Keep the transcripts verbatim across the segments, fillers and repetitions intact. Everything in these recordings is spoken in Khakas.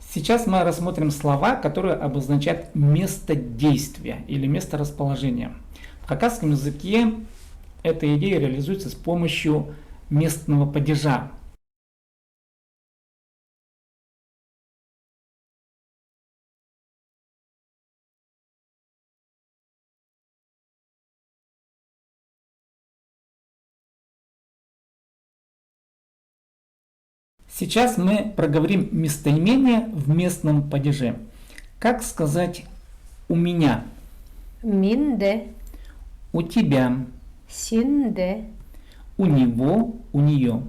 Сейчас мы рассмотрим слова, которые обозначают место действия или место расположения. В хакасском языке эта идея реализуется с помощью местного падежа. Сейчас мы проговорим местоимение в местном падеже. Как сказать «у меня»? Минде. У тебя. Синде. У него, у неё.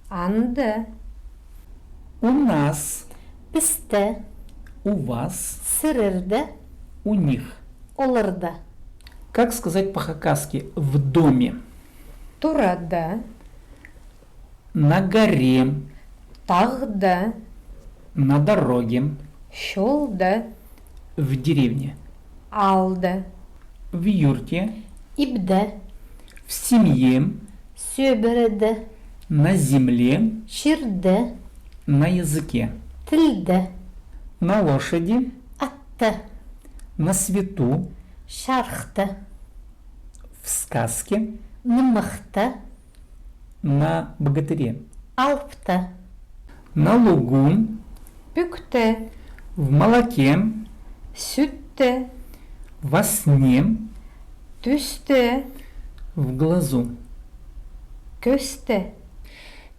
Анда. У нас. Пісте. У вас. Сірерде. У них. Оларда. Как сказать по-хакасски «в доме»? Турада. На горе. Тағда. На дороге. Чолда. В деревне. Аалда. В юрте. Ибде. В семье. Сӧбіреде. На земле. Чирде. На языке. Тілде. На лошади. Атта. На свету. Чарыхта. В сказке. Нымахта. На богатыре. Алыпта. На лугу. Пӱкте. В молоке. Сӱтте. Во сне. Тӱсте. В глазу. Кӧсте.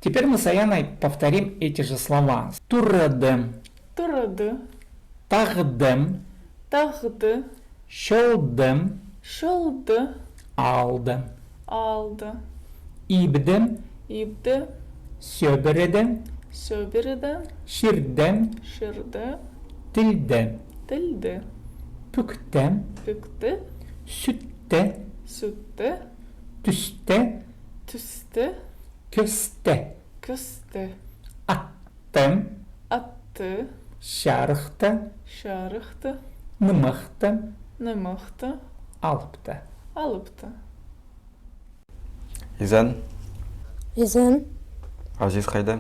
Теперь мы с Аянай повторим эти же слова. Турады. Турады. Тағды. Тағды. Чолды. Чолды. Аалды. Аалды. Ибді. Ибді. Сӧбіреде. Сӧбіреде. Чирде. Чирде. Тілде. Тілде. Пӱкте. Пӱкте. Сӱтте. Сӱтте. Тӱсте. Тӱсте. Кӧсте. Кӧсте. Ат. Атты. Атты. Чарыхты. Чарыхты. Нымахты. Нымахты. Алыпты. Алыпты. Изен. Изен. Азиз хайда?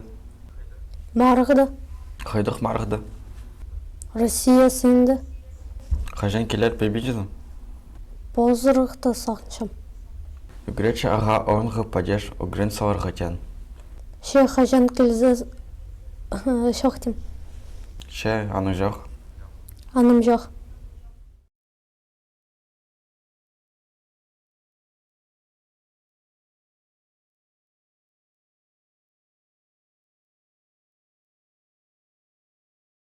Марығда. Хайдағ марығда? Россия сынында. Хаҷан килер пебиҷізің? Позырахта сағынчам. Ӱгретчі ағаа оңғы падеж ӱгрен саларға теен. Че хаҷан килзе, чоохтим. Че, аның чох. Аның чох.